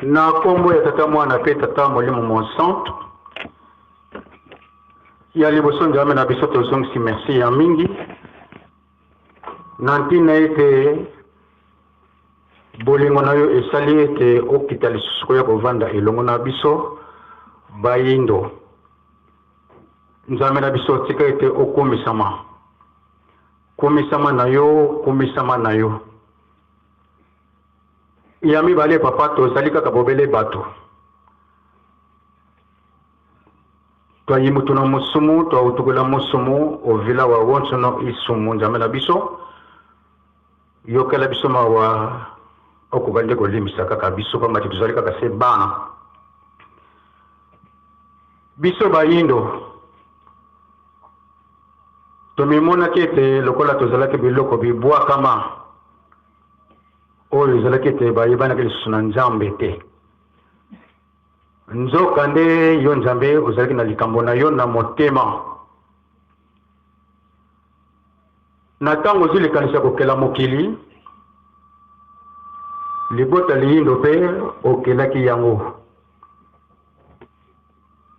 Na nkombo ya Tata, Mwana mpe Tata Molimo Mosantu. Ya liboso, Nzambe na biso, tozongisi merci ya mingi na ntina ete bolingo na yo esali ete okita lisusu koya kovanda elongo na biso bayindo. Nzambe na biso, tika ete okumisama, kumisama na yo, kumisama na yo. Ya mibale, papa, tozali kaka bobele bato. Twayimutu na musumu, twautukula musumu, ovila wa wonsono isumu. Nzambe na biso, yokela biso mawa, okoka nde kolimbisa kaka biso, pamba te tozali kaka se bana. Biso bayindo tomimonaki ete lokola tozalaki biloko bibwakama oyo ezalaki ete bayebanaki lisusu na Nzambe te. Nzokande yo Nzambe ozalaki na likambo na yo na motema. Na ntango ozwi likanisi ya kokela mokili, libota liyindo mpe okelaki yango.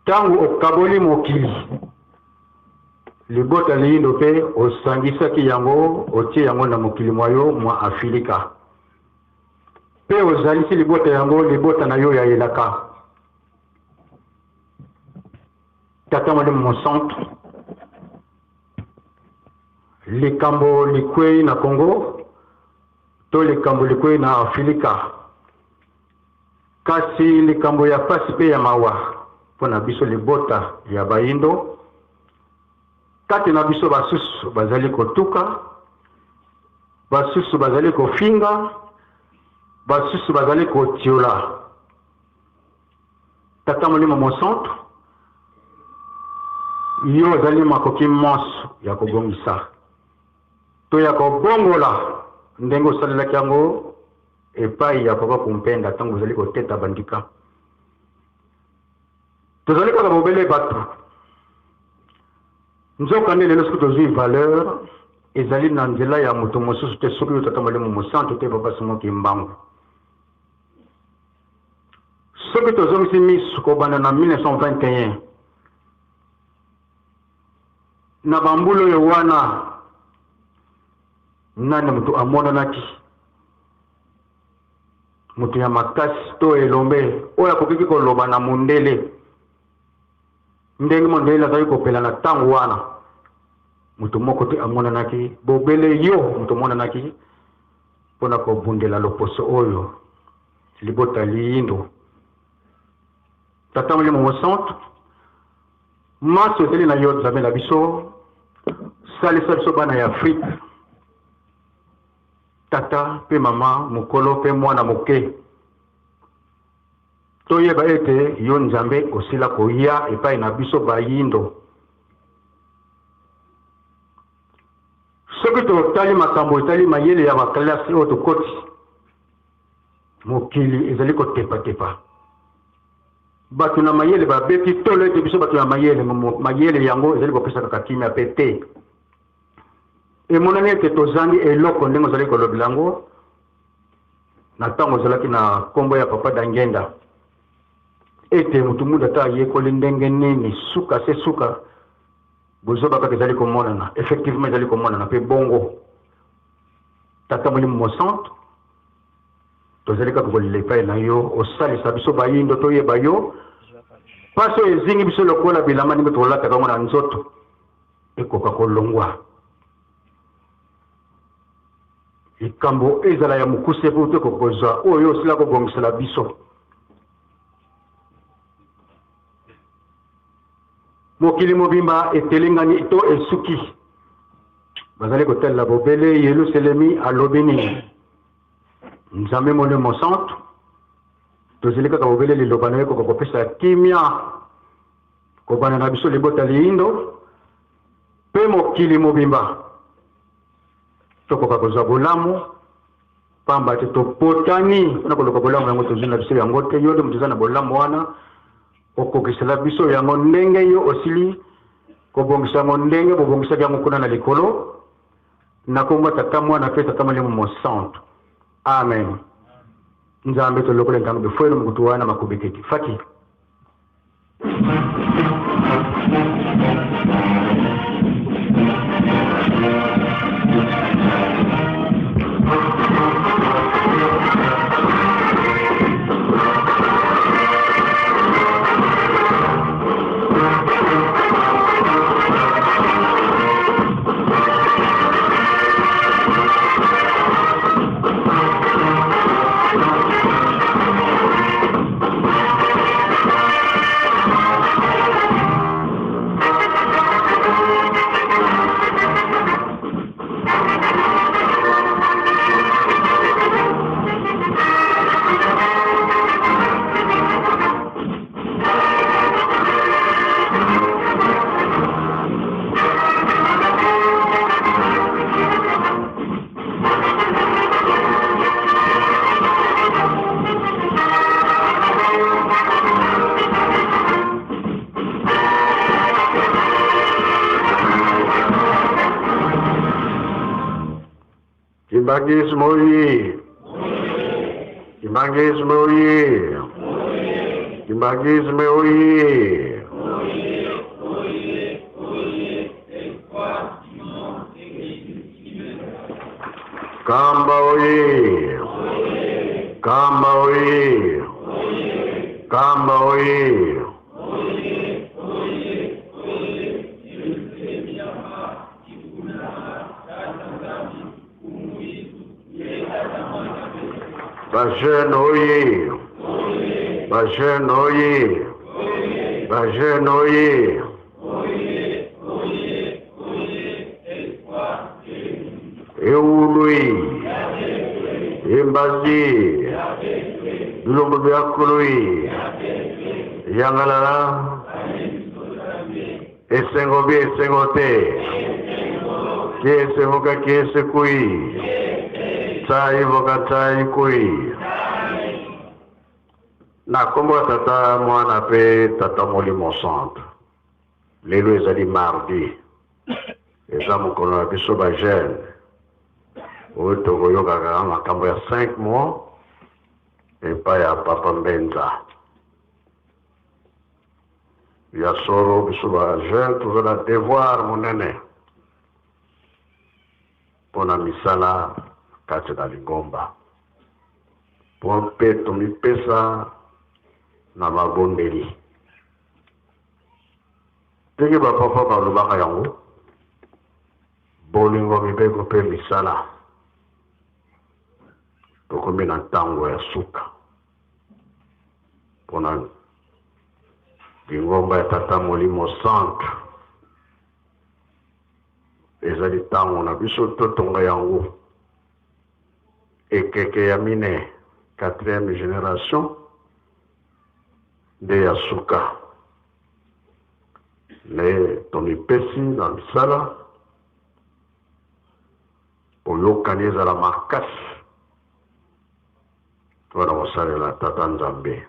Ntango okaboli mokili, libota liyindo mpe osangisaki yango, otie yango na mokili mwa yo mwa Afilika. Mpe ozalisi libota yango libota na yo ya elaka. Tata Molimo Mosantu, likambo likwei na Congo to likambo likwei na Afilika, kasi likambo ya pasi mpe ya mawa mpo na biso libota ya bayindo, kati na biso basusu bazali kotuka, basusu bazali kofinga, basusu bazali kotiola. Tata Molimo Mosantu, yo ozali makoki monso ya kobongisa to ya kobongola ndenge osalelaki yango epai ya Papa Kumpenda ntango ozali koteta bandika. Tozali kaka bobele bato. Nzokande lelo soki tozwi valeur ezali na nzela ya moto mosusu te soki yo Tata Molimo Mosantu te Papa Simon Kimbangu. Soki tozongisi miso kobanda na 1921 na bambula oyo wana, nani moto amonanaki moto ya makasi to elombe oyo akokaki koloba na mondele ndenge mondele azali kopela na ntango wana? Moto moko te amonanaki, bobele yo moto omonanaki mpo na kobundela loposo oyo libota liyindo. Tata Molimo Mosantu, manso ezali na yo, Nzambe na biso, salisa biso bana ya Afrike, tata mpe mama, mokolo mpe mwana moke, toyeba ete yo Nzambe osila koya epai na biso bayindo. Soki totali makambo etali mayele ya bakelasi oyo tokoti, mokili ezali kotepatepa. Bato na mayele babeti tolo ete biso bato ya mayele, mayele yango ezali kopesa kaka kimia pe te. Emonani ete tozangi eloko ndenge ozalaki kolobela yango na ntango ozalaki na nkombo ya Papa Dangenda, ete moto mwindu ata ayekoli ndenge nini, suka se suka bozoba kaka ezali komonana. Effectivement ezali komonana pe bongo. Tata Molimo Mosantu, tozali kaka kolela epai na yo, osalisa biso bayindo toyeba yo. Pasi oyo ezingi biso lokola bilamba ndenge tokolataka yango na nzoto ekoka kolongwa. Likambo ezala ya mokuse mpo tokoka kozwa oyo osila kobongisela biso. Mokili mobimba etelengani to esuki. Bazali kotalela bobele Yelusalemi alobi nini. Nzambe Molimo Mosantu, tozeli kaka bobele liloba na yo ekoka kopesa kimia kobanda na biso libota liindo mpe mokili mobimba tokoka kozwa bolamu, pamba te topotani mpona koluka bolamu yango tozwi na biso yango te. Yo nde moto oza na bolamu wana, okokisela biso yango ndenge yo osili kobongisa yango, ndenge bobongisaki yango kuna na likolo. Na kombo Tata, Mwana mpe Tata Molimo Mosantu, amen. Nzambe tolokola ntango befwelo mokutu wana makobeketi faki. Kimbanguisme oye! Kimbanguisme oye! Kimbanguisme oye! Kamba oye! Kamba oye! Kamba oye! Ba jeune oye! Ba jeune oye! Ba jeune oye! Ewului! Embazi! Bilombo bya kului! Yangalala! Esengo bi esengo te! Kiese voka kiese kui! Tai voka tai kui! Na kombo ya Tata, Mwana pe Tata Molimo Santu. Lelo ezali mardi, eza mokolo na biso ba jeune oyo tokoyokaka makambo ya 5 mois epai ya Papa Mbenza. Ya solo biso ba jeune toza na devoir monene mpo na misala kati na lingomba, mpo mpe tomipesa na mabondeli. Ndenge ba papa balobaka yango, bolingo, mibeko mpe misala. Tokomi na ntango ya suka mpo na lingomba ya Tata Molimo Santu. Ezali ntango na biso totonga yango. Ekeke ya mine, quatrième generation, nde ya suka. Nde tomipesi na misala, boyokani ezala makasi mpo na kosalela Tata Nzambe,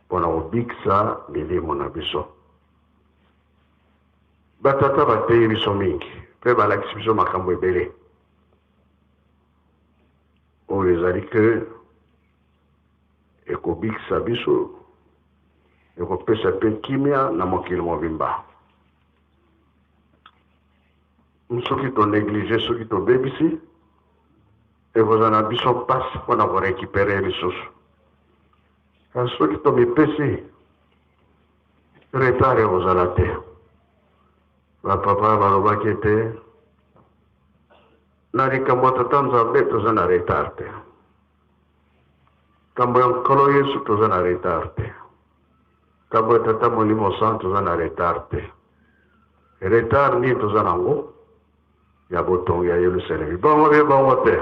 mpo na kobikisa milimo na biso. Batata bateyi biso mingi mpe balakisi biso makambo ebele oyo ezali ke ekobikisa biso, ekopesa mpe kimia na mokili mobimba. Soki to negliger, soki tobebisi, ekozala na biso mpasi mpo na korekipere lisusu. Kasi soki tomipesi, retard ekozala te. Bapapa balobaki ete na likambo ya Tata Nzambe toza na retard te. Kambo ya Nkolo Yesu toza na retard te. Kambo ya Tata Molimo Santu toza na retard te. Retard nini toza nango? Ya botongi ya Yelusalemi. Bongo be bongo te.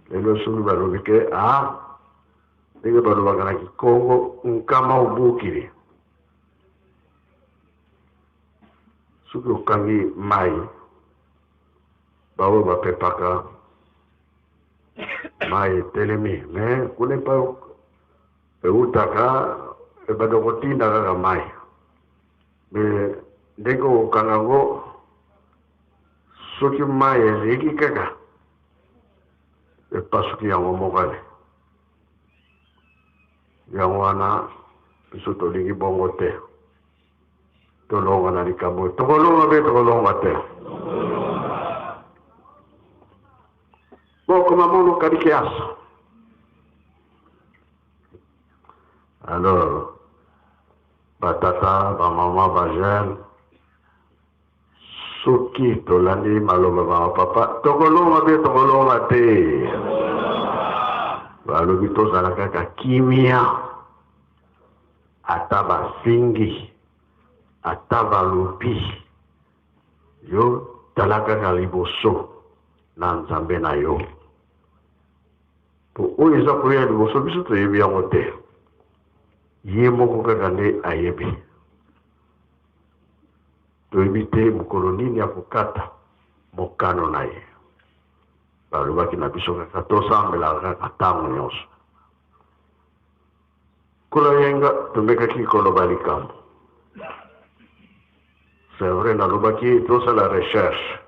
Lelo soki balobi ke ah ndenge balobaka na Kikongo nkama obukili. Soki okangi mai baoyo bapepaka mai etelemi me kuna epai eutaka ebanda kotinda kaka mai me ndenge okokanga yango soki mai eleki kaka. Epasuki yango moko ale. Yango wana biso tolingi bongo te. Tolonga na likambo. Tokolonga mpe tokolonga te. Bokoma mono kadikiasa. Alors, batata, bamama, bajeune, soki tolandi maloba ba papa, tokolonga mpe tokolonga te. Balobi tozala kaka kimia, ata bafingi, ata balobi, yo tala kaka liboso na Nzambe na yo. Po oyo eza koya liboso biso toyebi yango te, ye moko kaka nde ayebi. Toyebi te mokolo nini akokata mokano na ye. Balobaki na biso kaka tosambelaka kaka ntango nyonso. Nkolo yenga tomekaki koloba likambo. C'est vrai, nalobaki tosala recherche.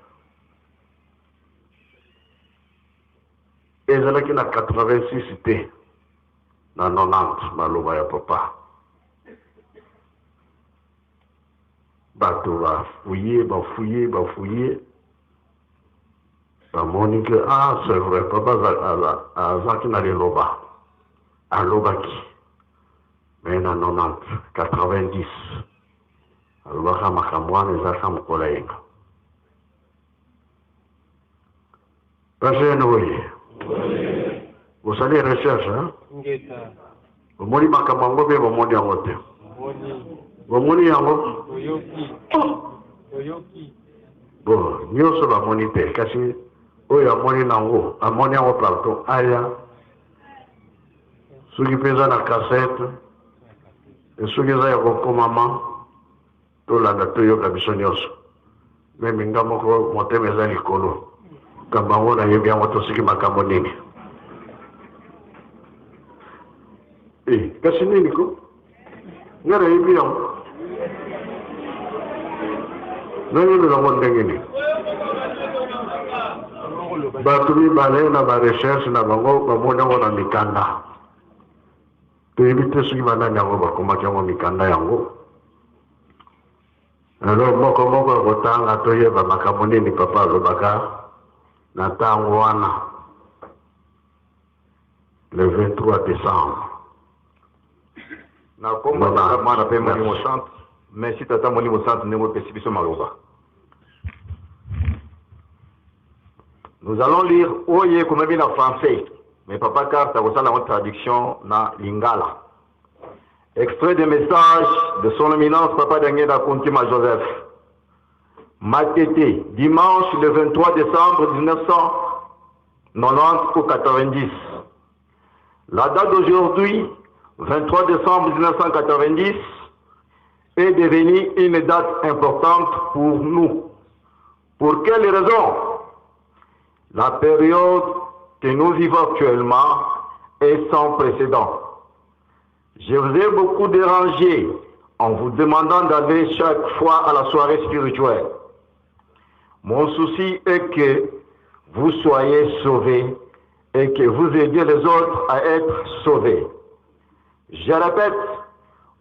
Ezalaki na 86 te, na 90 maloba ya papa. Bato bafuye, bafuye, bafuye, bamoni ke ah, c'est vrai, papa azalaki na liloba, alobaki mais na 90, 90 alobaka makambo wana ezalaka mokolo yenga. Bajeune oye, bosali recherche hein? Bomoni makambo yango mpe bomoni yango te? Bomoni yango? Bon, nyonso bamoni te, kasi oyo amoni nango, amoni yango partout, aya soki mpe eza na cassette, soki eza ya kokomama, tolanda toyoka biso nyonso. Meme nga moko motema eza likolo, kambo yango nayebi yango to soki makambo nini. Kasi nini ko? Nga nayebi yango. Nayebela yango ndenge nini? Bato mibale na ba recherche na bango bamoni yango na mikanda. Toyebi te soki banani yango bakomaki yango mikanda yango. Alors moko moko akotanga toyeba makambo nini papa alobaka na ntango wana le 23 décembre. Na kombo ya Tata, Mwana pe Molimo Santu. Merci Tata Molimo Santu ndenge opesi biso maloba. Nous allons lire oyo ekomami na français, mais papa Carte akosala yango traduction na lingala. Extrait de message de son éminence Papa Diangienda Kuntima Joseph. Matete, dimanche le 23 décembre 1990 ou 90. La date d'aujourd'hui, 23 décembre 1990, est devenue une date importante pour nous. Pour quelle raison? La période que nous vivons actuellement est sans précédent. Je vous ai beaucoup dérangé en vous demandant d'aller chaque fois à la soirée spirituelle. Mon souci est que vous soyez sauvés et que vous aidiez les autres à être sauvés. Je répète,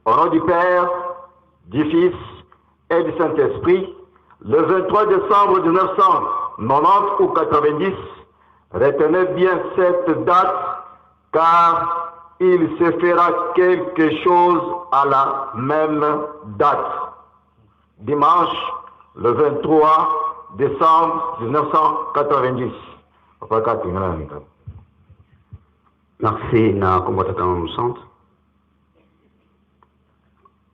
au nom du Père, du Fils et du Saint-Esprit, le 23 décembre 1990 ou 90, retenez bien cette date, car il se fera quelque chose à la même date. Dimanche, le 23 décembre 1990. Papa Kati, ngana na mikabo. Merci na kombo tata Mosantu.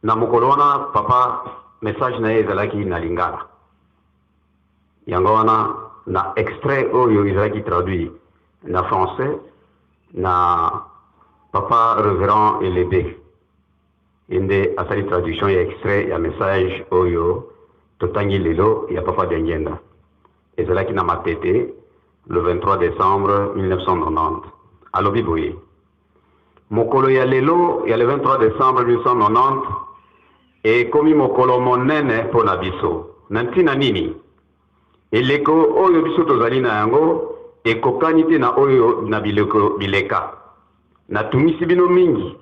Na mokolo wana papa message na ye ezalaki na lingala. Yango wana na extrait oyo ezalaki traduit na français na papa révérend Elebe. Ye nde asali traduction ya extrait ya message oyo totangi lelo ya papa Diangienda. Ezalaki na Matete le 23 décembre 1990. Alobi boye: mokolo ya lelo ya le 23 décembre 1990 ekomi mokolo monene mpo na biso. Na ntina nini? Eleko oyo biso tozali na yango ekokani te na oyo na bileko bileka. Natungisi bino mingi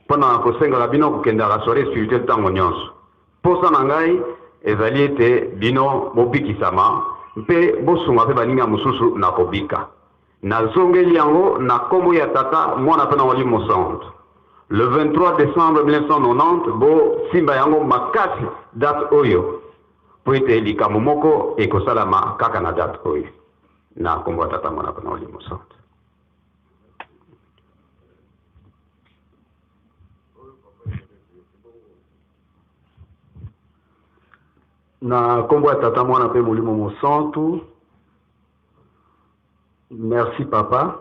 mpo na kosengaka bino kokendaka soiree spirituelle ntango nyonso. Mposa na ngai ezali ete bino bobikisama mpe bosunga mpe baninga mosusu na kobika. Nazongeli yango na nkombo ya Tata, Mwana mpe na Molimo Mosantu. Le 23 décembre 1990, bosimba yango makasi date oyo, mpo ete likambo moko ekosalama kaka na date oyo. Na nkombo ya Tata, Mwana mpe na Molimo Mosantu. Na nkombo ya Tata, Mwana mpe Molimo Mosantu. Merci papa.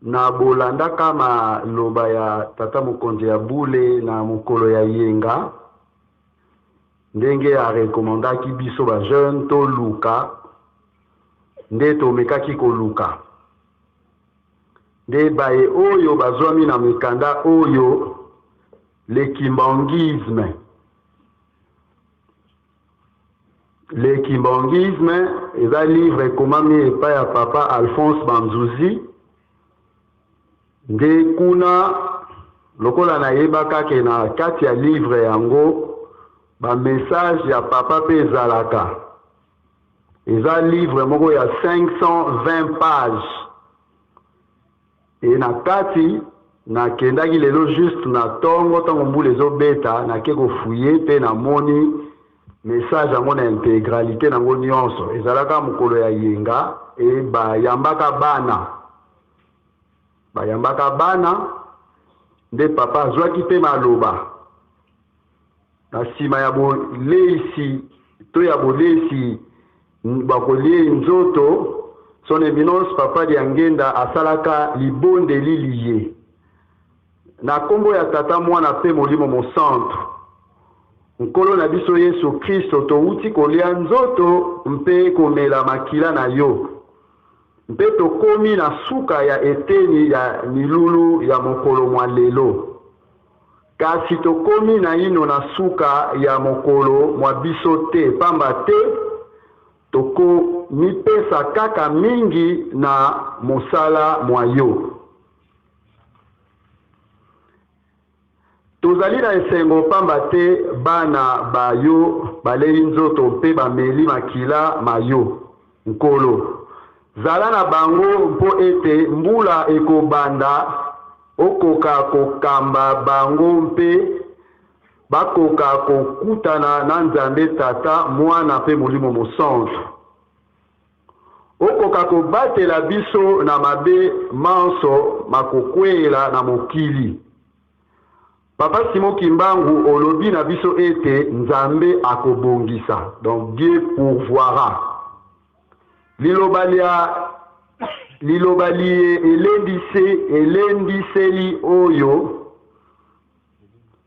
Na bolandaka maloba ya tata mokonzi ya bule na mokolo ya yenga, ndenge arekomandaki biso ba jeune toluka, nde tomekaki koluka nde baye oyo bazwami na mikanda oyo le kimbanguisme. Le kimbanguisme eza livre ekomami epai ya papa Alphonse Banzuzi. Nde kuna lokola nayebaka ke na kati ya livre yango ba message ya papa pe ezalaka. Eza livre moko ya 520 pages. E na kati nakendaki lelo juste na tongo ntango mbula ezobeta, nake kofuye mpe namoni message yango na intégralité nango nyonso. Ezalaka mokolo ya yenga e bayambaka bana, bayambaka bana nde papa azwaki mpe maloba na nsima ya boleisi to ya boleisi bakolie nzoto. Son Eminence Papa Diangenda asalaka libondeli liye na nkombo ya Tata, Mwana mpe Molimo Mosantu. Nkolo na biso Yesu Kristo, touti kolia nzoto mpe komela makila na yo, mpe tokomi na suka ya eteni ya milulu ya mokolo mwa lelo. Kasi tokomi naino na suka ya mokolo mwa biso te, pamba te tokomipesa kaka mingi na mosala mwa yo. Tozali na esengo pamba te bana ba yo balei nzoto mpe bameli makila ma yo. Nkolo, zala na bango mpo ete mbula ekobanda okoka kokamba bango mpe bakoka kokutana na Nzambe Tata, Mwana mpe Molimo Mosantu. Okoka kobatela biso na mabe manso makokweyela na mokili. Papa Simon Kimbangu olobi na biso ete Nzambe akobongisa, donc Dieu pourvoira. Liloba lia liloba liye elendise elendiseli oyo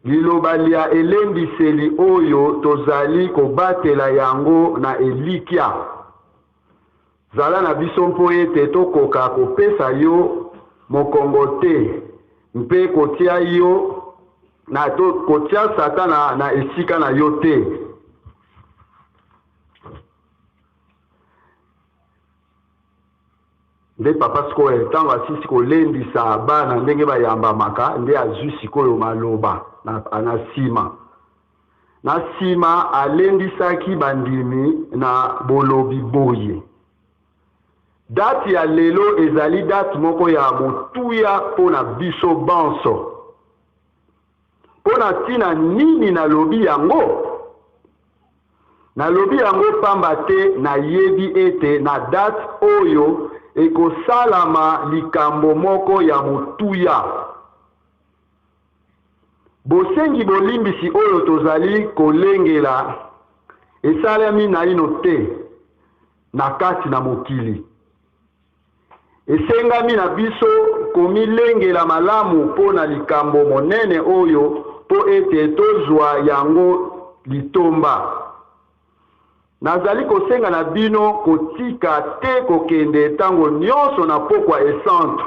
liloba lia elendiseli oyo tozali kobatela yango na elikya. Zala na biso mpo ete tokoka kopesa yo mokongo te mpe kotia yo na to kotia Satana na esika na yo te. Nde papa sikoyo ntango asisi kolendisa bana ndenge bayambamaka, nde azwi sikoyo maloba na nsima. Na nsima alendisaki bandimi na bolobi boye: Date ya lelo ezali date moko ya motuya mpo na biso banso. Mpo na ntina nini nalobi yango? Nalobi yango pamba te nayebi ete na date oyo ekosalama likambo moko ya motuya. Bosengi bolimbisi oyo tozali kolengela esalemi naino te na kati na mokili. Esengami na biso komilengela malamu mpo na likambo monene oyo mpo ete tozwa yango litomba. Nazali kosenga na bino kotika te kokende ntango nyonso na pokwa esantu.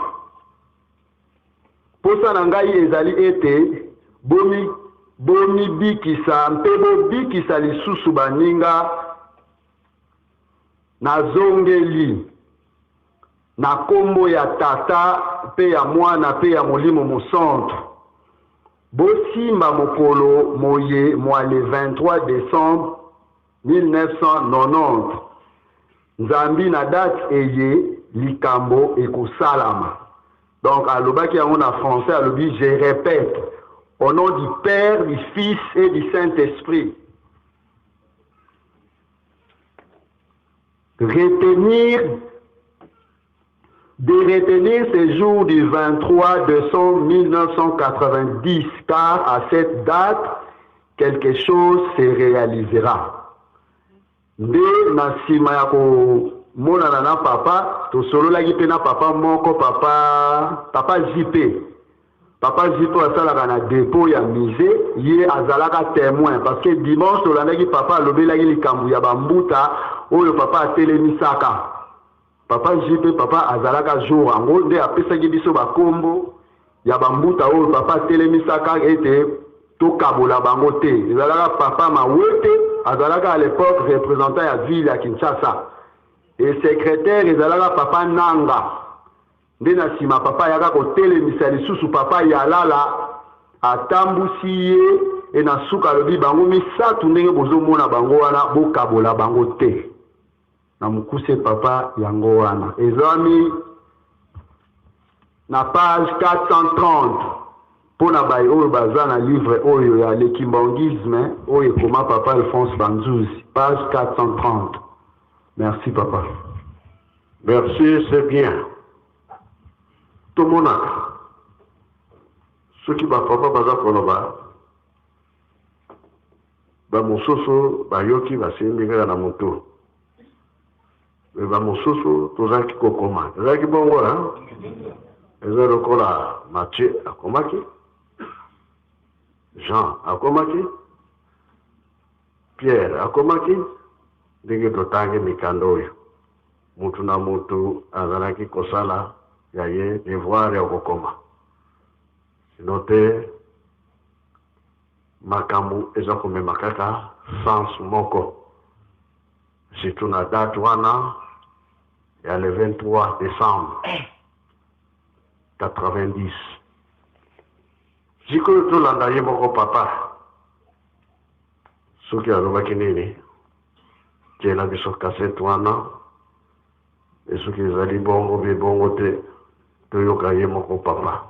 Posa na ngai ezali ete bomi bomibikisa mpe bobikisa lisusu baninga. Nazongeli. Na kombo ya Tata mpe ya Mwana mpe ya Molimo Mosantu, bosimba mokolo moye mwa le 23 decembre 1990, nzambi na date eye likambo ekosalama. Donc alobaki yango na français, alobi je répète, au nom du Père, du Fils et du Saint-Esprit. Retenir de retenir ce jour du 23 décembre 1990, car à cette date, quelque chose se réalisera. Nde na nsima ya komonana na papa, tosololaki mpe na papa moko, papa, papa JP. Papa JP asalaka na depot ya musée, ye azalaka témoin parce que dimanche tolandaki papa alobelaki likambo ya bambuta oyo papa atelemisaka. Papa JP, papa azalaka jour yango nde apesaki biso bakombo ya bambuta oyo papa atelemisaka ete tokabola bango te. Ezalaka papa Mawete, azalaka à l'époque représentant ya ville ya Kinshasa, et secrétaire ezalaka papa Nanga. Nde na nsima papa ayaka kotelemisa lisusu papa Yalala, atambusi ye e na suka alobi bango misato ndenge bozomona bango wana, bokabola bango te. Na mokuse papa yango wana ezwami na page 430 mpo na baye oyo baza na livre oyo ya le kimbanguisme oyo ekoma papa Alphonse Banzuzi, page 430. Merci papa. Merci, c'est bien. Tomonaka soki bapapa baza koloba, bamosusu bayoki, basimbi kaka na motu, me bamosusu tozalaki kokoma. Ezalaki bongo, eza lokola Matthieu akomaki, Jean akomaki, Pierre akomaki. Ndenge totangi mikanda oyo, mutu na mutu azalaki kosala ya ye devoir ya kokoma, sino te makambo eza komema kaka sens moko, surtout na date wana ya le 23 décembre 90. Sikoyo tolanda ye moko papa soki alobaki nini. Tiela biso cassette wana, e soki ezali bongo be bongo te, toyoka ye moko papa.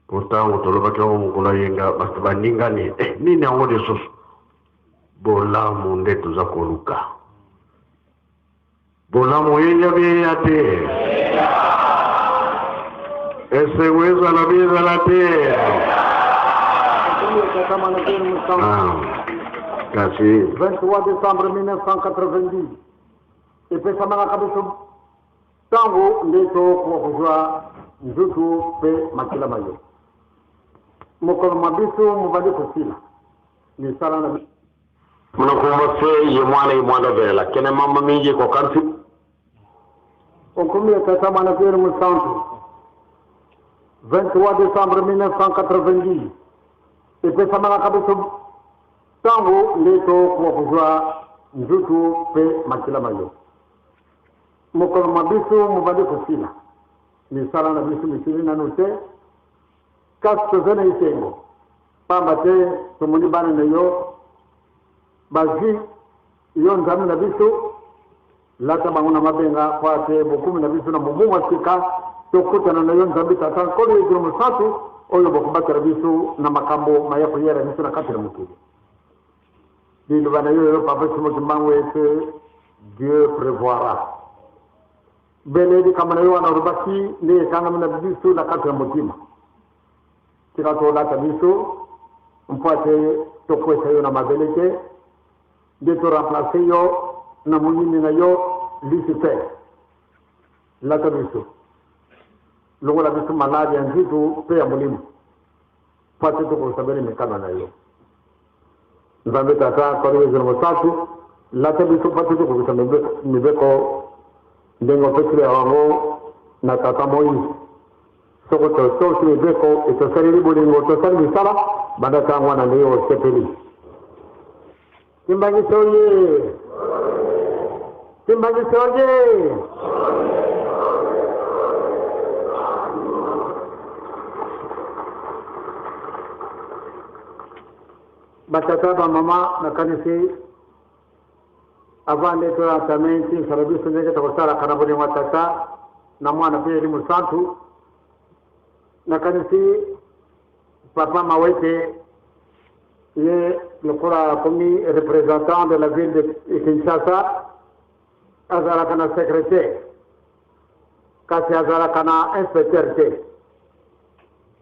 Po ntango tolobaki yango mokolo ayenga, bato baningani, nini yango lisusu? Bolamu nde toza koluka. Bolamu eya beya te, esengo ezala be ezala te. Ah, kasi 23 décembre 1990 epesamalaka biso ntango nde tokoka kozwa nzutu mpe makila ma yo. Mokolo mwa biso mobandi kosila misala na biso. Muna kuma fe ye mwana ye mwana vela kene mama mingi ko kanti. Okomi ya Tata, Mwana mpe Mosantu, 23 décembre 1990 epesamalaka biso ntango nde tokoka kozwa nzutu mpe makila ma yo. Mokolo mwa biso mobandi kosila, misala na biso misili nanu te, kasi toza na esengo pamba te tomoni bana na yo bazwi yo. Nzambe na biso, lata bango na mabenga po ate bokumi na biso na mobu mwa sika tokutana na yo, Nzambe Tata, Nkolo Yesu Mosantu, oyo bokobatela biso na makambo maya koyela biso na kati na mokili. Liloba na yo yo papa Simo Kimbangu ete Dieu prévoira. Bele likambo na yo wana olobaki nde ekangami na biso na kati ya motima. Tika tolata biso mpo ate tokwesa yo na mabele te, nde toremplace yo na moyini na yo Lucifer. Lata biso, longola biso maladi ya nzitu mpe ya molimo, mpo ate tokosabeli mikano na yo. Nzambe Tata, Nkolo Yezu na Mosantu, lata biso mpo ate tokokisa mibeko ndenge opesili yango na tata Moïse. Soko totosi mibeko, etosaleli bolingo, tosali misala banda ntango wana nde osepeli. Kimbanguiste oye! Kimbanguiste oye! Batata, bamama, nakanisi avant nde tolatame ntinsala biso ndenge tokosalaka na bolingo ya Tata na Mwana mpe Elimo Santu. Nakanisi papa Mawete ye lokola akomi représentant de la ville de Kinshasa, azalaka na secrétaire kasi azalaka na inspecteur te.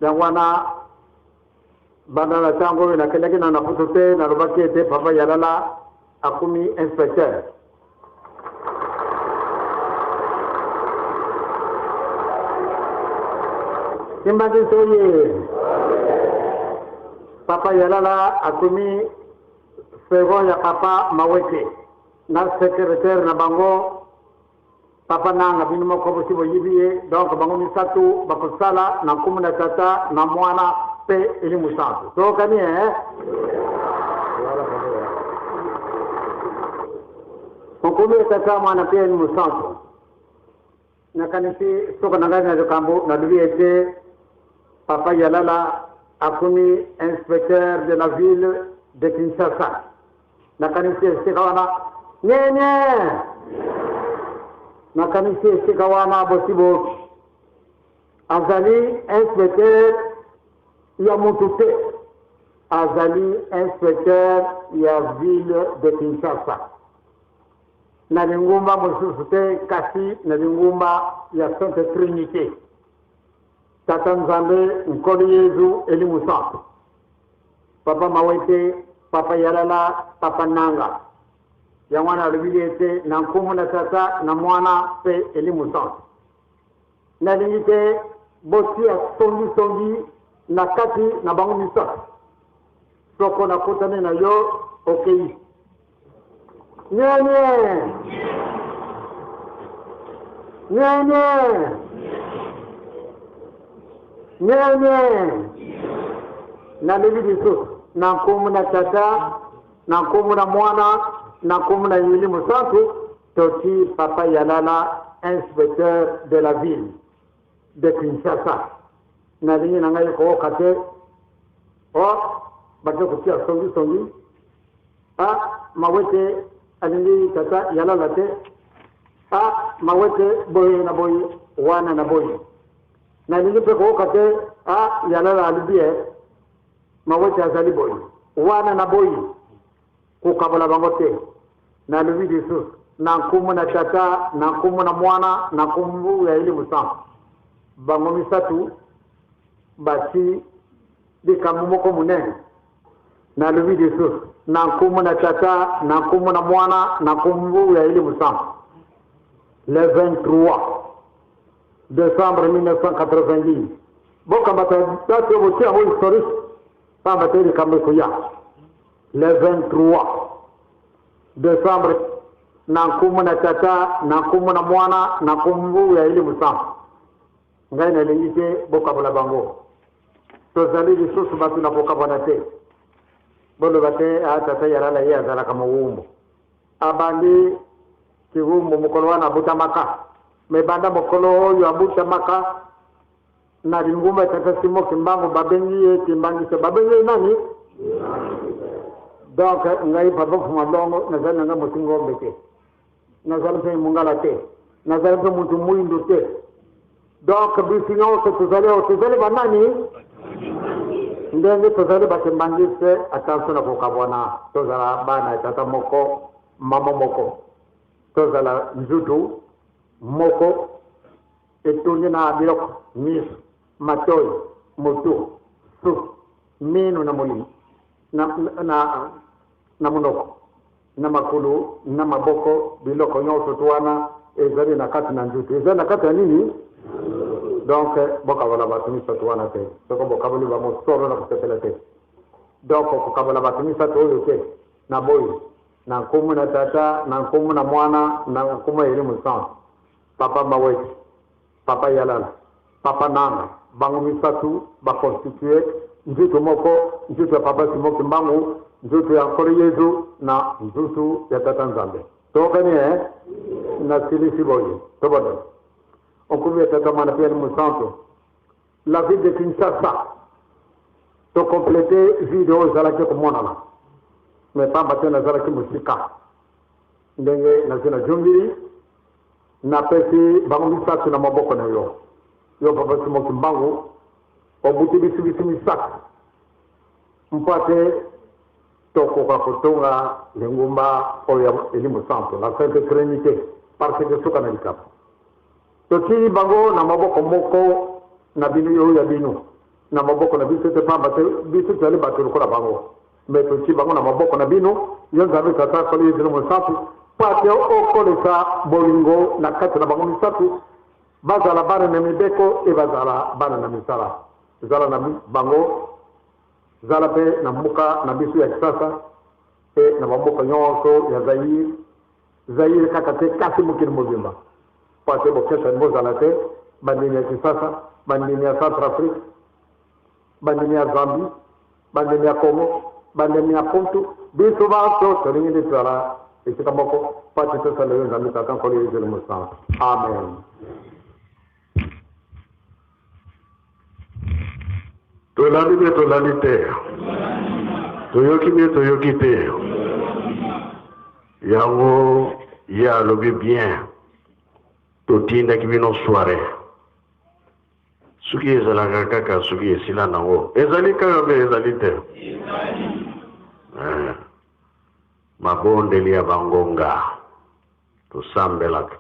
Yango wana banda na ntango oyo nakendaki na Naputu te, nalobaki ete papa Yalala akomi inspecteur. Simbaki soye papa Yalala akomi second ya papa Mawete na secrétaire na bango papa Nanga. Bino moko bosi boyibi ye. Donc bango misato bakosala na nkumu na Tata na Mwana mpe Elimu Santu. Tokani e nkumu ya Tata, Mwana mpe Elimu Santu. Nakanisi soko na ngai na likambo nalobi ete papa Yalala akomi inspecteur de la ville de Kinshasa. Nakanisi esika wana nyenye, nakanisi esika wana bosi boki azali inspecteur ya mutu te, azali inspecteur ya ville de Kinshasa, na lingumba mosusu te kasi na lingumba ya Sainte Trinité, Tata Nzambe, Nkolo Yezu, Elimu Santu. Papa Mawete, papa Yalala, papa Nanga, yango wana alobili ete na nkombo na Tata na Mwana mpe Elimu Santu. Nalingi te botia songisongi na kati na bango misato. Soko nakutani na yo, okei nyenye nyenye nyenye. Nalobi lisusu na nkombo na Tata, na nkombo na Mwana, na nkombo na Elimo Santu, toti papa Yalala inspecteur de la ville de Kinshasa. Nalingi na ngai kooka te o bake kotia songisongi, a Mawete alingi tata Yalala te, a Mawete boye na boye wana na boye. Nalingi mpe kooka te a Yalala alobi e Mawete azali boye wana na boye, kokabola bango te. Nalobi lisusu na nkombo na Tata, na nkombo na Mwana, na nkombo ya Elimu Santu, bango misato bati likambo moko monene. Nalobi lisusu na nkombo na Tata, na nkombo na Mwana, na nkombo ya Elimu Santu, le 23 décembre 1990, bokambata date oyo, botia yango historique, pamba te likambo ekoya. Le 23 décembre, na nkombo na Tata, na nkombo na Mwana, na nkombo ya Elimu Santu. Ngai nalingi te bokabola bango. Tozali lisusu bato na kokabwana te. Boloba te a tata Yalala ye azalaka mowumbu. Abandi kiwumbu mokolo wana abutamaka, me banda mokolo oyo abutamaka na lingumba ya tata Simo Kimbangu, babengi ye Kimbangisa. Babengi ye nani? Donc ngai papa Fuma Longo nazali na ngai motu ngombe te, nazali mpe mongala te, nazali mpe motu mwindu te. Donc biso nyonso tozali oyo tozali banani ndenge tozali bakimbangiste. Attention na kokabwana. Tozala bana ya tata moko, mama moko, tozala nzutu moko etongi na biloko: miso, matoi, motu, suki, mino na molimo na monoko, na makolo, na maboko. Biloko nyonso to wana ezali na kati na nzutu, ezali na kati ya nini? Donc bokabola bato misato wana te. Soko bokaboli bango, solo na kosepela te. Donc kokabola bato misato oyo te na boyi. Na nkombo na Tata, na nkombo na Mwana, na nkombo ya Elimu Santu, papa Mawete, papa Yalala, papa Nanga, bango misato baconstitue nzutu moko, nzutu ya papa Simo Kimbangu, nzutu ya Nkolo Yezu na nzutu ya Tata Nzambe. Tokani e nasilisi boye. Tobondela nkombo ya Tata, Mwana mpe Elimu Santu. La ville de Kinshasa, tocomplete vide oyo ezalaki komonana. Me pamba te nazalaki mosika. Ndenge nazwi na Jumbili, napesi bango misatu na maboko na yo. Yo Papa Simon Kimbangu, obuti bisu bisu misatu mpo ate tokoka kotonga lingomba oyo ya Elimo Santu, la Sainte Trinite, parce que suka na likambo. Totii bango na maboko moko na bino, oyo ya bino, na maboko na biso te, pamba te biso tozali bato lokola bango. Me totii bango na maboko na bino, yo Nzambe Tata, Nkolo Yesu Elimo Mosantu, mpo ate okolisa bolingo na kati na bango misato, bazala bana na mibeko e bazala bana na misala. Zala na bango, zala mpe na mboka na biso ya Kisasa mpe na bamboka nyonso ya Zaire, Zaire kaka te kasi mokili mobimba, mpo ate bokesani bozala te, bandimi ya Kisasa, bandimi ya Centrafrique, bandimi ya Zambie, bandimi ya Congo, bandimi ya Mputu, biso banso tolingi nde tozala esika moko mpo ate tosala yo Nzambe Tata, Nkolo Yesu Elimo Santu. Amen. Tolandi mpe tolandi te, toyoki mpe toyoki te. Yango ye alobi bien, totindaki bino soirée. Soki ezalaka kaka soki esila nango, ezali kaka mpe ezali te. Eh, mabondeli ya bangonga tosambelaka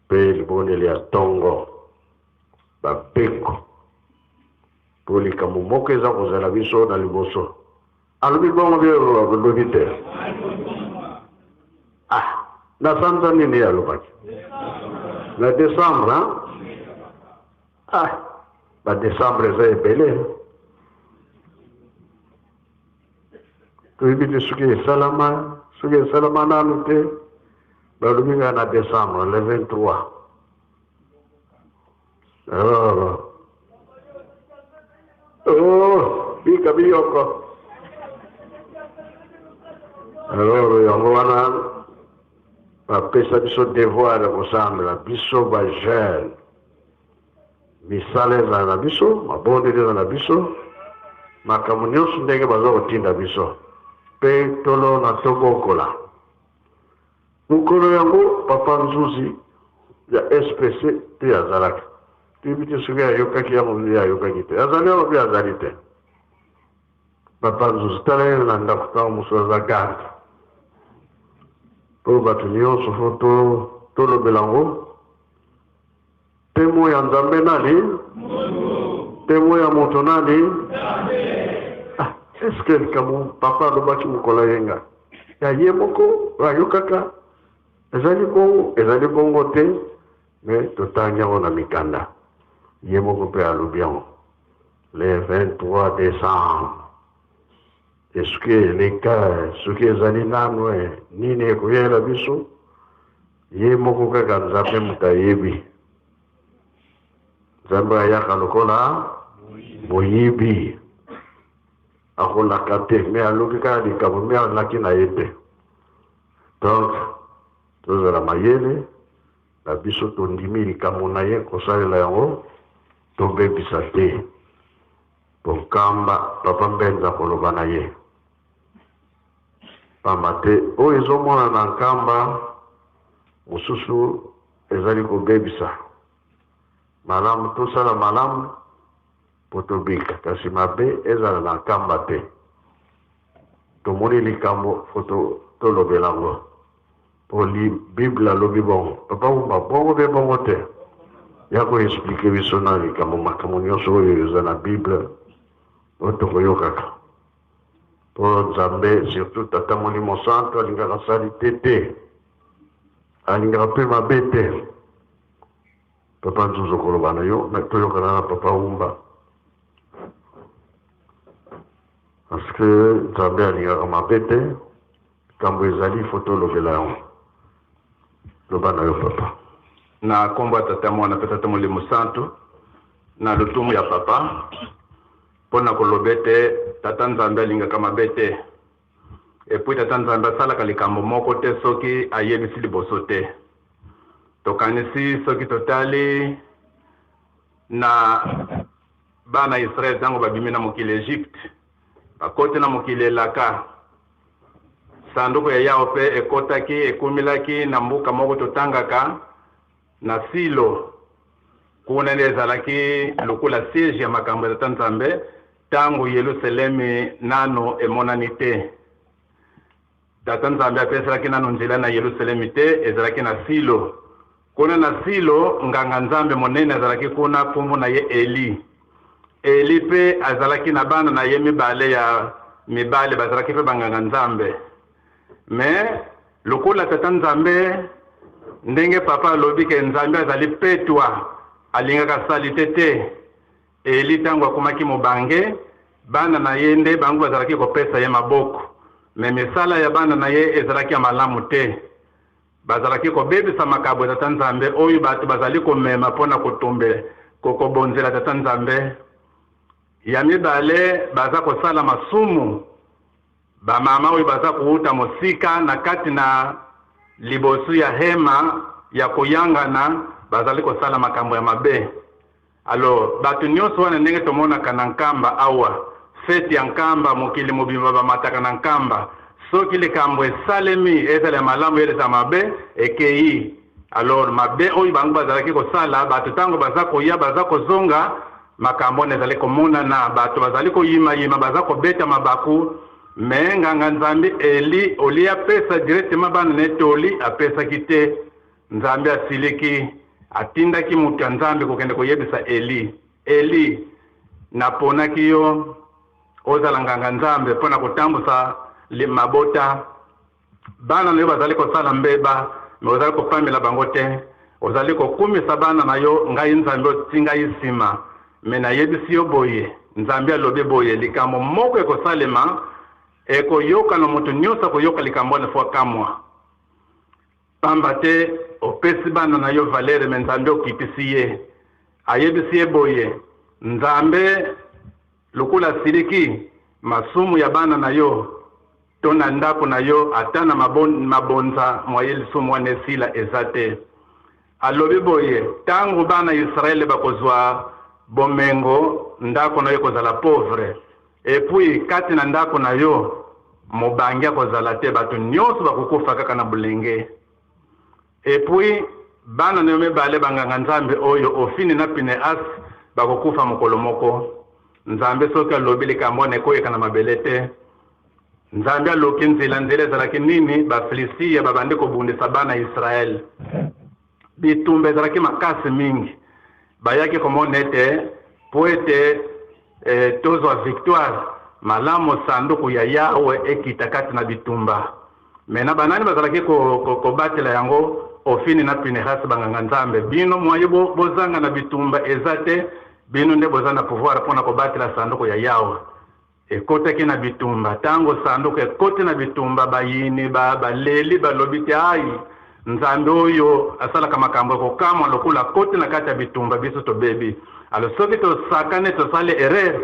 mpe libondeli ya tongo babeko mpo likambo moko eza kozala biso na liboso. Alobi bongo bie alobi te. Ah, na sanza nini ye alobaki? Na décembre, hein? Ah, ba décembre eza ebele. Toyebi te soki esalama, soki esalama nanu te. Balobi nga na décembre le 23. Oh. Oh, bika biyoko. Alors yango wana bapesa biso devoir ya kosambela biso ba jeune, misala ezala na biso, mabondeli ezala na biso, makambo nyonso ndenge baza kotinda biso mpe tolona tobokola. Mokolo yango papa Nzuzi ya SPC pe azalaki. Toyebi te soki ayokaki yango ye ayokaki te. Azali awa pe azali te. Papa Nzuzi tala ye na ndako ntango mosusu aza garde. Po bato nyonso fo to tolobela yango. Temo ya Nzambe nani? Temo ya moto nani? Ah, est-ce que likambo papa alobaki mokolo ayenga ya ye moko ayokaka ezali bongo ezali bongo te, me totangi yango na mikanda, ye moko mpe alobi yango le 23 décembre. Esuki eleka, soki ezali nanu nini ekoyela biso, ye moko kaka Nzambe moto ayebi. Nzambe ayaka lokola moyibi, akolaka te, me alobi kaka likambo me alaki na ye te. Donc tozala mayele na biso, tondimi likambo na ye kosalela yango, tobebisa te. Po Nkamba papa Mbenza koloba na ye pamba te oyo ezomona na Nkamba mosusu ezali kobebisa. Malamu tosala malamu po tobika, kasi mabe ezala na Nkamba te. Tomoni likambo fo tolobela yango po Bible alobi bongo. Papa Wumba bongo pe bongo te, ya ko expliquer biso na likambo makambo nyonso oyo eza na Bible oyo tokoyokaka. Po Nzambe surtout Tata Molimo Santu alingaka salite te, alingaka pe mabe te. Papa Nzuzu koloba na yo, mais toyokana na Papa Wumba. Parce que Nzambe alingaka mabe te, likambo ezali fo tolobela yango. Loba na yo papa. Na kombo ya Tata, Mwana mpe Tata Molimo Santu, na lotumu ya papa, mpo na koloba ete Tata Nzambe alingaka mabe te. Epuis Tata Nzambe asalaka likambo moko te soki ayebisi liboso te. Tokanisi soki totali na bana Israel ntango babimi na mokili Egypte, Bakoti na mokili elaka. Sanduku ya Yawe mpe ekotaki, ekumelaki na mboka moko totangaka na Silo. Kuna nde ezalaki lokola siège ya makambo ya Tata Nzambe ntango Yelusalemi nano emonani te. Tata Nzambe apeselaki nano nzela na Yelusalemi te, ezalaki na Silo. Kuna na Silo, nganga Nzambe monene azalaki kuna, nkombo na ye Eli. Eli mpe azalaki na bana na ye mibale ya mibale, bazalaki mpe banganga Nzambe. Mais lokola Tata Nzambe, ndenge papa alobi ke Nzambe azali petwa, alingaka salite te. Eli ntango akomaki mobange, bana na ye nde bango bazalaki kopesa ye maboko. Mais misala ya bana na ye ezalaki ya malamu te. Bazalaki kobebisa makabo ya Tata Nzambe oyo bato bazali komema mpo na kotombe kokobonzela Tata Nzambe. Ya mibale, baza kosala masumu. Bamama oyo baza kowuta mosika na kati na liboso ya hema ya koyangana bazali kosala makambo ya mabe. Alors bato nyonso wana ndenge tomonaka na Nkamba awa, fete ya Nkamba, mokili mobimba bamataka na Nkamba. Soki likambo esalemi, ezala ya malamu ezala mabe, ekei. Alors mabe oyo bango bazalaki kosala, bato ntango baza koya baza kozonga, makambo wana ezali komonana, bato bazali koyimayima, baza kobeta mabaku. Mais nganga Nzambe Eli olie apesa directement bana na ye toli, apesaki te. Nzambe asiliki, atindaki moto ya Nzambe kokende koyebisa Eli: Eli, naponaki yo ozala nganga Nzambe mpo na kotambusa mabota. Bana na yo bazali kosala mbeba, mais ozali kopamela bango te. Ozali kokumisa bana na yo, ngai Nzambe oti ngai nsima. Mais nayebisi yo boye, Nzambe alobi boye, likambo moko ekosalema, ekoyokana, moto nyonso akoyoka likambo wana fo akamwa. Pamba te opesi bana na yo valere, mais Nzambe okitisi ye. Ayebisi ye boye, Nzambe lokola asiliki masumu ya bana na yo to na ndako na yo, ata na mabonza mwaye lisumu wana esila eza te. Alobi boye, tango bana Israele bakozwa bomengo, ndako na yo ekozala pauvre. Et puis kati na ndako na yo mobange akozala te, bato nyonso bakokufa kaka na bolenge. Et puis bana na yo mibale banganga Nzambe oyo Ofini na Pineas bakokufa mokolo moko. Nzambe soki alobi likambo wana ekoyeka na mabele te. Nzambe aloki nzela, nzela ezalaki nini? Bafilistia babandi kobundisa bana Israele. Bitumba ezalaki makasi mingi. Bayaki komona ete po ete tozwa victoire malamu, sanduku ya Yawe ekita kati na bitumba. Mais na banani bazalaki kobatela yango? Ofini na Pinehas, banganga Nzambe. Bino mwaye bozanga na bitumba eza te, bino nde boza na pouvoir mpona kobatela sanduku ya Yawe. Ekotaki na bitumba. Tango sanduku ekoti na bitumba, bayini baleli, balobi te, ai Nzambe oyo asalaka makambo ya kokamwa, lokola akoti na kati ya bitumba, biso tobebi. Alors soki tosakani, tosali erreur,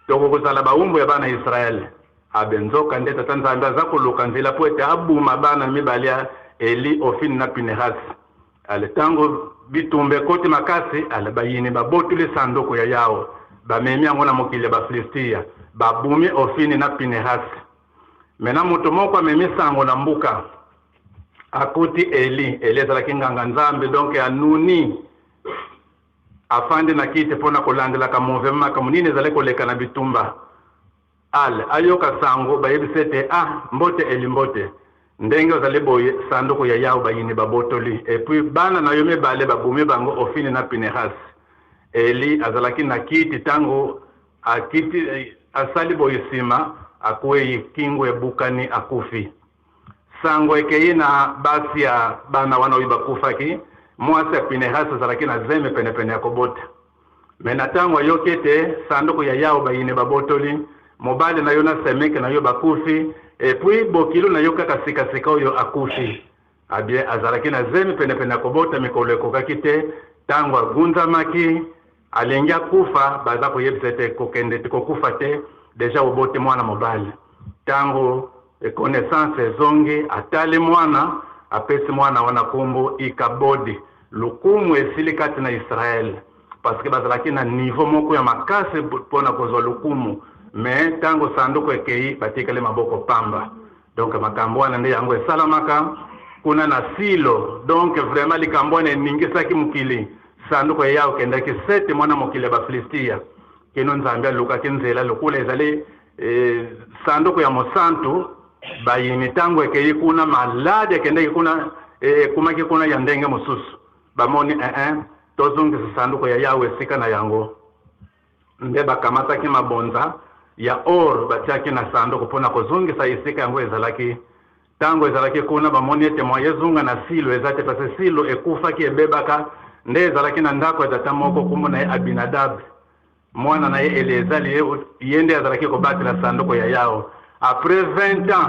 tokokozala bawumbu ya bana Israele. Abe nzoka nde Tata Nzambe aza koluka nzela po ete abuma bana mibale ya Eli, Ofini na Pinehas. Ale tango bitumba ekoti makasi, ale bayini babotoli sanduku ya Yawe, bamemi yango na mokili ya Bafilistia, babumi Ofini na Pinehas. Mena moto moko amemi sango na mbuka, akuti Eli. Eli azalaki nganga Nzambe, donc anuni, afandi na kiti mpona kolandelaka mouvement, makambo nini ezali koleka na bitumba. Ale ayoka sango, bayebisi ete, ah, mbote Eli, mbote. Ndenge ozali boye, sanduku ya Yawe bayini babotoli, et puis bana na yo mibale babumi bango, Ofini na Pinehas. Eli azalaki na kiti, tango akiti asali boye, nsima akwei, kingo ebukani, akufi. Sango ekei na basi ya bana wana oyo bakufaki. Mwasi ya Pinehas azalaki na zemi penepene ya kobota. Mais na tango ayoki ete sanduku ya Yawe bayini babotoli, mobali na yo na semeki na yo bakufi, et puis bokilo na yo kaka sikasika oyo akufi. Abie azalaki na zemi penepene ya kobota, mikolo ekokaki te. Tango agunzamaki, alingi akufa, baza koyebisa ete kokende te, kokufa te, deja oboti mwana mobali. Tango connaissance ezongi, atali mwana, apesi mwana wana kombo Ikabodi. Lokumu esili kati na Israele, parce que bazalaki na niveau moko ya makasi mpona kozwa lokumu. Mais ntango sanduku ekei, batikali maboko pamba. Donc makambo wana nde yango esalamaka kuna na Silo. Donc vraiment likambo wana eningisaki mokili. Sanduku ya Yawe ekendaki sete mwana mokili ya Bafilistia, kino Nzambe alukaki nzela lokola ezali sanduku ya mosantu. Bayini ntango ekei kuna, maladi ekendeki kuna, ekumaki kuna ya ndenge mosusu. Bamoni tozongisa sanduku ya Yawe esika na yango. Nde bakamataki mabonza ya or, batiaki na sanduku mpona kozongisa esika yango ezalaki. Ntango ezalaki kuna, bamoni ete moyen ezonga na Silo eza te, parce Silo ekufaki, ebebaka. Nde ezalaki na ndako ya tata moko, kombo na ye Abinadab, mwana na ye Eleazali, ye nde azalaki kobatela sanduku ya Yawe. Après 20 ans,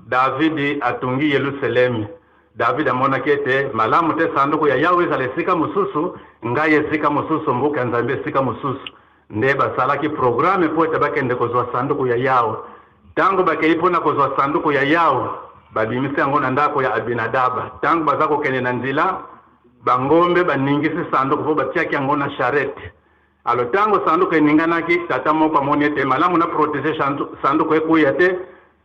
Davidi atungi Yelusalemi. David amonaki ete malamu te sanduku ya Yawe ezala esika mosusu, ngai esika mosusu, mboka ya Nzambe esika mosusu. Nde basalaki programme mpo ete bakende kozwa sanduku ya Yawe. Ntango bakei mpona kozwa sanduku ya Yawe, babimisi yango na ndako ya Abinadaba. Ntango baza kokende na nzela, bangombe baningisi sanduku mpo batiaki yango na charrette. Alors ntango sanduku eninganaki, tata moko amoni ete malamu na protéger sanduku ekuya te.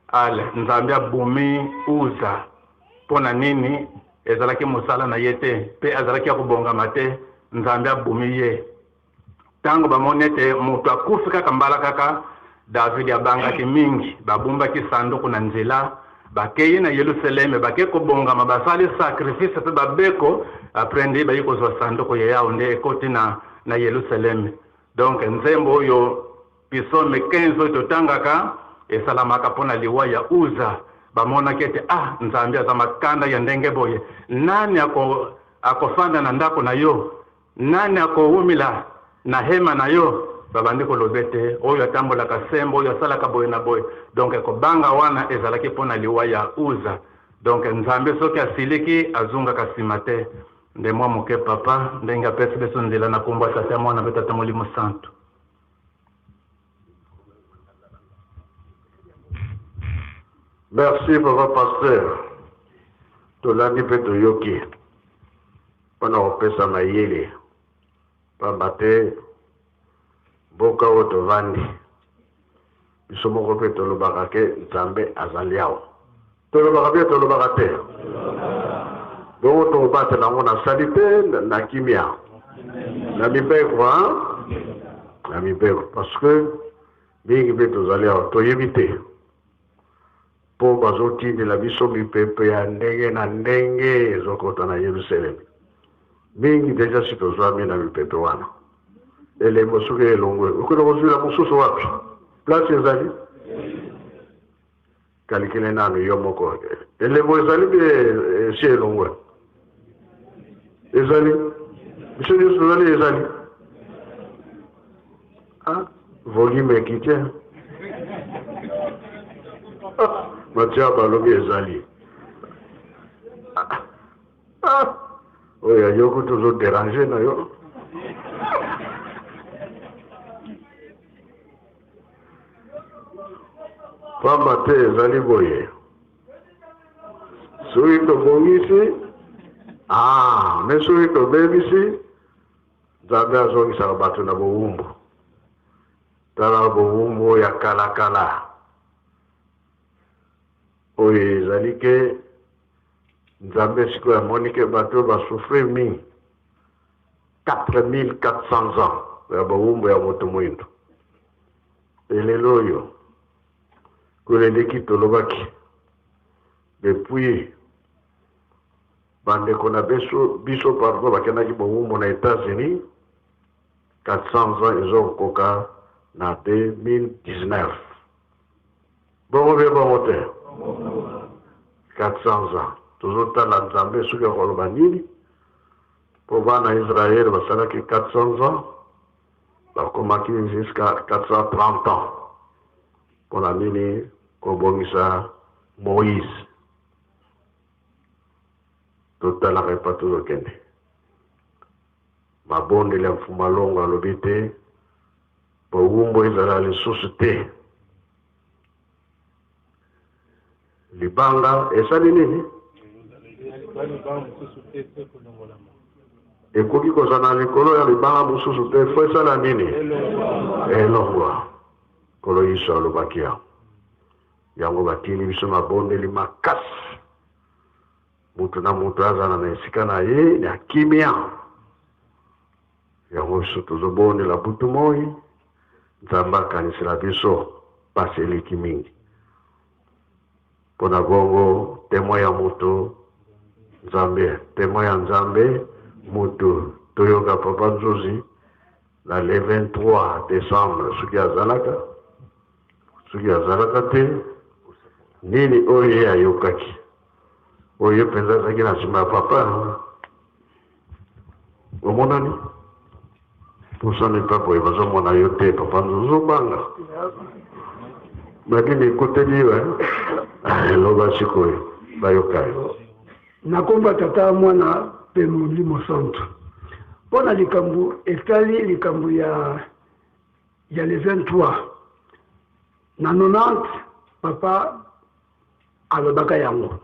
Ale Nzambe abomi Uza. Mpo na nini? Ezalaki mosala na ye te, mpe azalaki ya kobongama te. Nzambe abomi ye. Ntango bamoni ete moto akufi kaka mbala kaka, David abangaki mingi. Babumbaki sanduku na nzela, bakei na Yelusaleme, bakei kobongama, basali sacrifice mpe babeko. Après nde bayi kozwa sanduku ya Yawe, nde ekoti na Yelusaleme. Donc nzembo oyo, Psaume 15 oyo totangaka, esalamaka mpona liwa ya Uza. Bamonaki ete Nzambe aza makanda ya ndenge boye, nani akofanda na ndako na yo? Nani akowumila na hema na yo? Babandi koloba ete oyo atambolaka sembo, oyo asalaka boye na boye. Donc kobanga wana ezalaki mpona liwa ya Uza. Donc Nzambe soki asiliki, azungaka nsima te. Nde mwa moke papa ndenge apesi biso nzela na kombo ya Tata, Mwana mpe Tata Molimo Santu. Merci papa pasteur, tolandi mpe toyoki mpona kopesa mayele, pamba te mboka oyo tovandi biso moko mpe tolobaka ke Nzambe azali awa. Tolobaka mpe tolobaka te, bongo tokobatela yango na sali te, na kimia, na mibeko, na mibeko, parce que mingi mpe tozali awa toyebi te mpo bazotindela biso mipepe ya ndenge na ndenge ezokota na Yerusalemi. Mingi deja si tozwami na mipepe wana. Elembo soki elongwe, okende kozwila mosusu wapi? Place ezali kalikile nanu yo moko. Elembo ezali mpe esi elongwe, ezali biso nyonso tozali, ezali volume ekiti. Matia balobi ezali oyo yoku tozoderange na yo, pamba te ezali boye. Soki tobongisi, me soki tobebisi, Nzambe azongisaka bato na bowumbu. Tala bowumbu ya kalakala oyo ezali ke Nzambe sikoyo amoni ke bato basouffrir mingi, 4400 ans ya bowumbu ya moto mwindo. Elelo oyo koleleki tolobaki depuis bandeko na biso, pardon, bakendaki bowumbu na États-Unis, 400 ans ezokoka na 2019. Bongo mpe bongo te, 400 ans. Tozotala Nzambe soki akoloba nini, mpo bana Israele basalaki 400 ans, bakomaki jusqu'à 430 ans. Mpona nini? Kobongisa Moïse. Totalaka epa tozokende. Mabondeli ya Mfuma Longo alobi te bowumbu ezala lisusu te. Libanga esali nini? Ekoki kozala na likolo ya libanga mosusu te, fo esala nini? Elongwa. Nkolo Yesu alobaki yango. Yango batindi biso mabondeli makasi. Moto na moto azala na esika na ye ya kimia. Yango biso tozobondela butu moi, Nzambe akanisela biso pasi eleki mingi. Mpo na bongo temoin ya moto Nzambe, temoin ya Nzambe moto. Toyoka Papa Nzuzi na le 23 décembre, soki azalaka, soki azalaka te, nini oyo ye ayokaki, oyo ye mpenza azalaki na nsima ya papa. Omonani pusani mpe boye, bazomona yo te. Papa Nzuzi, ozobanga bakini ekoteli yo. Eloba sikoyo, bayoka yo. Nakomba Tata, Mwana mpe Molimo Santu. Mpo na likambo etali likambo ya le 23 na 90, papa alobaka yango,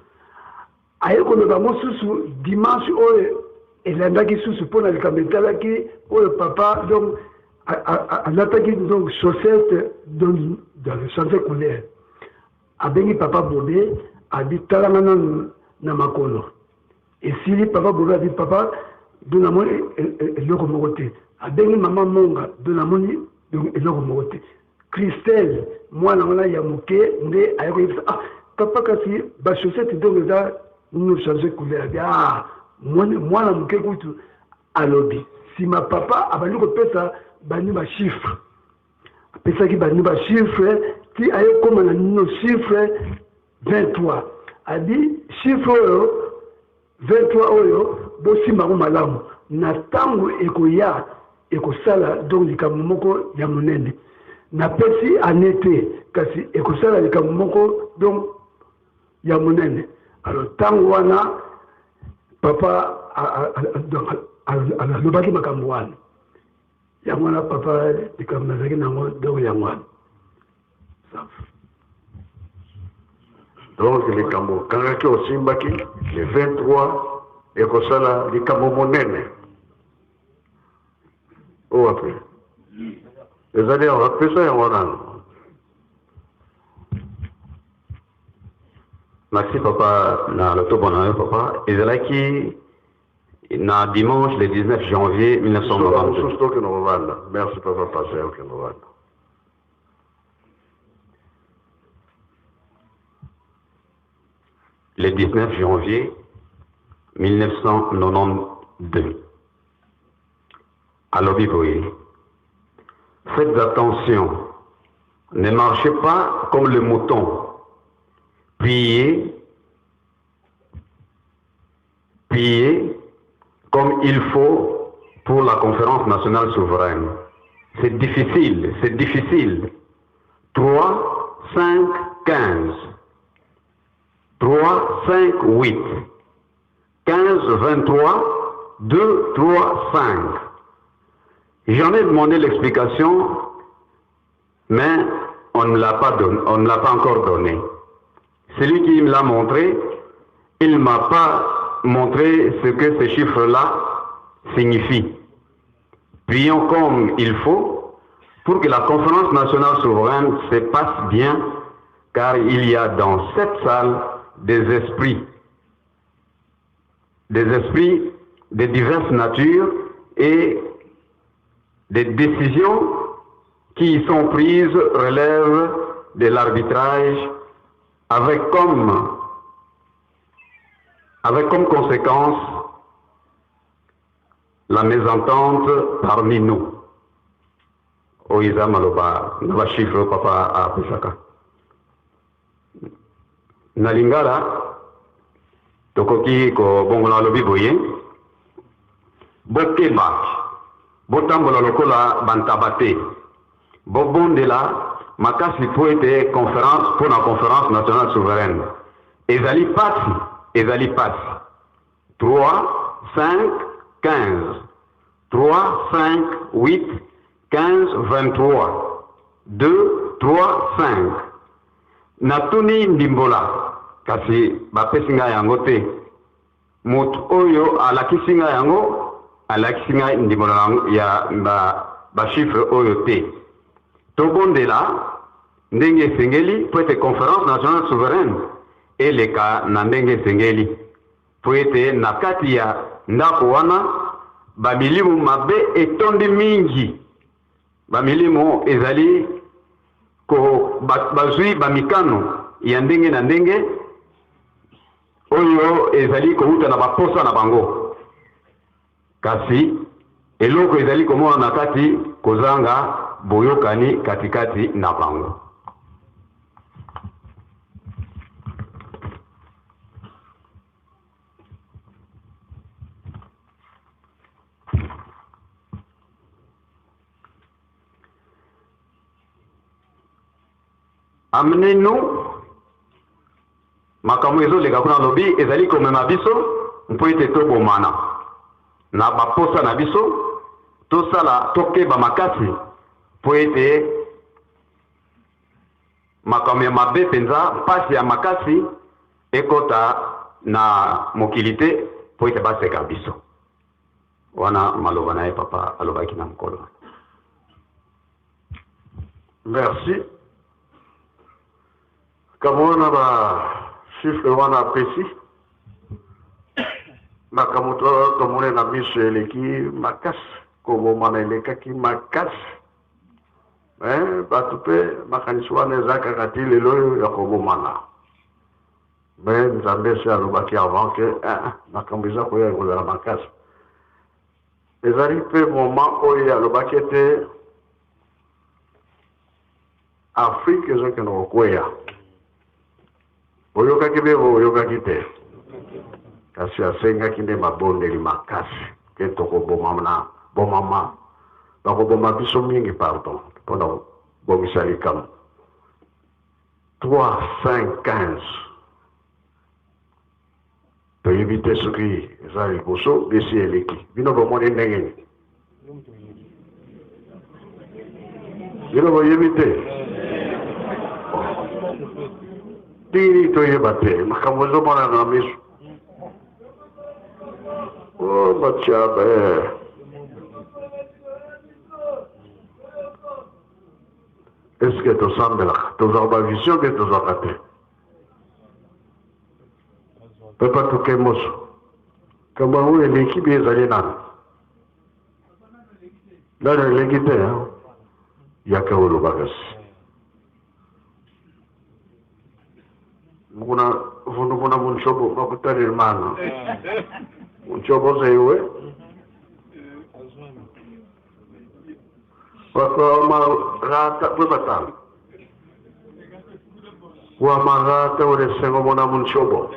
aye koloba mosusu dimanche oyo elandaki susu mpo na likambo etalaki oyo papa donc alataki donc chaussette donc dans changer couleur. Abengi papa Bobe, abi: "Talanga nanu na makolo." Esili, papa Bobe abi: "Papa, do namoni eloko moko te." Abengi mama Monga, do namoni eloko moko te. Christelle, mwana wana ya moke, nde aye koyebisa: "Ah papa, kasi bachaussette donc eza no change couleur." Abi: "Ah, mwana moke kutu alobi." Nsima papa abandi kopesa bani bachiffre, apesaki bani bachiffre ti aye kóma na nino chiffre 23. Abi: "Chiffre oyo 23 oyo, bosimba yango malamu, na ntango ekoya ekosala donc likambo moko ya monene. Napesi ane te, kasi ekosala likambo moko donc ya monene." Alors ntango wana papa alobaki makambo wana, yango wana papa likambo nazalaki nango donc yango wana. Donc likambo okangaki, osimbaki, le 23 ekosala likambo monene. Oyo wapi ezali yango? Apesa yango nano. Merci papa na lotobo na yo papa. Ezalaki na dimanche le 19 janvier 1992. Mosusu tokende kovanda. Merci papa pasteur, okende kovanda. Le 19 janvier 1992, alobi boye: "Faites attention, ne marchez pas comme le mouton. Priez, priez comme il faut pour la conférence nationale souveraine. C'est difficile, c'est difficile. 3, 5, 15. 3, 5, 8. 15, 23, 2, 3, 5. J'en ai demandé l'explication, mais on ne l'a pas donné, on ne l'a pas encore donné. Celui qui me l'a montré, il ne m'a pas montré ce que ces chiffres-là signifient. Prions comme il faut pour que la conférence nationale souveraine se passe bien, car il y a dans cette salle des esprits de diverses natures et des décisions qui y sont prises relèvent de l'arbitrage avec comme conséquence la mésentente parmi nous." Oyo eza maloba na bachiffre papa apesaka. Na lingala tokoki kobongola. Alobi boye: "Bokeba, botambola lokola bantaba te, bobondela makasi mpo ete conférence, mpo na conférence nationale souveraine. Ezali pasi, ezali pasi. 3, 5, 15, 3, 5, 8, 15, 23, 2, 3, 5. Natuni ndimbola, kasi bapesi ngai yango te. Moto oyo alakisi ngai yango, alakisi ngai ndimbola ya bachiffre ba oyo te. Tobondela." ndenge esengeli mpo ete Conference nationale souveraine eleka na ndenge esengeli, mpo ete na kati ya ndako wana ba milimu mabe etondi mingi, ba milimo ezali ko bazwi ba mikano ya ndenge na ndenge oyo ezali kowuta na ba posa na bango. Kasi eloko ezali komonana kati kozanga boyokani katikati na bango. Amenez-nous Makambo ezoleka kuna alobi ezali komema biso mpo ete tobomana na baposa na biso, tosala tokeba makasi mpo ete makambo ya mabe mpenza, mpasi ya makasi ekota na mokili te mpo ete baseka biso. Wana maloba na ye papa alobaki na mokolo wana. Merci. Makambo wana ba chiffre wana apesi makambo tomoni na miso eleki makasi, kobomana elekaki makasi. Mais bato mpe makanisi wana eza kaka ti lelo oyo ya kobomana. Mais Nzambe esi alobaki avant que eh, makambo eza koya ekozala makasi. Ezali mpe moment oyo alobaki ete Afrique ezokende kokweya. Oyokaki be oyokaki te? Kasi asengaki nde mabondeli makasi ke tokobomama bomama bakoboma biso mingi pardon mpo na kobongisa likambo 3 5 15 toyebi te soki eza liboso besi eleki bino bomoni ndenge nini bino boyebi te tini toyeba te makambo ezomonana na miso o oh, batiabe eske tosambelaka tozwaka bavision mpe tozwaka te Papa toke moso. Kambo yango eleki bi ezali nanu. Nanu eleki te hein? Yaka oloba kasi. Mukuna vundu kuna munchobo makutani mana. Munchobo zeiwe. Wakamagata bwe batala. Wamagata ore sengo mona munchobo.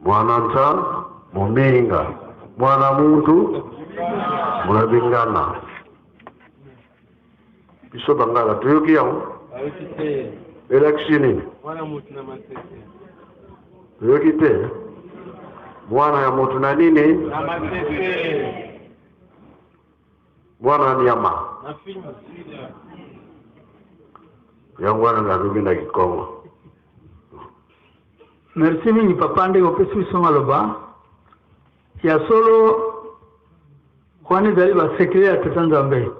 Mwana nta muminga. Mwana muntu mulabingana. Biso bangala toyoki yango. Elakisi nini? Toyoki te. Mwana ya moto na nini? Na masese. Mwana nyama. Na film. Yango wana nalobi na Kikongo. Merci mingi papa ndenge opesi biso maloba ya solo. Wana ezali ba secret ya Tata Nzambe.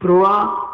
3.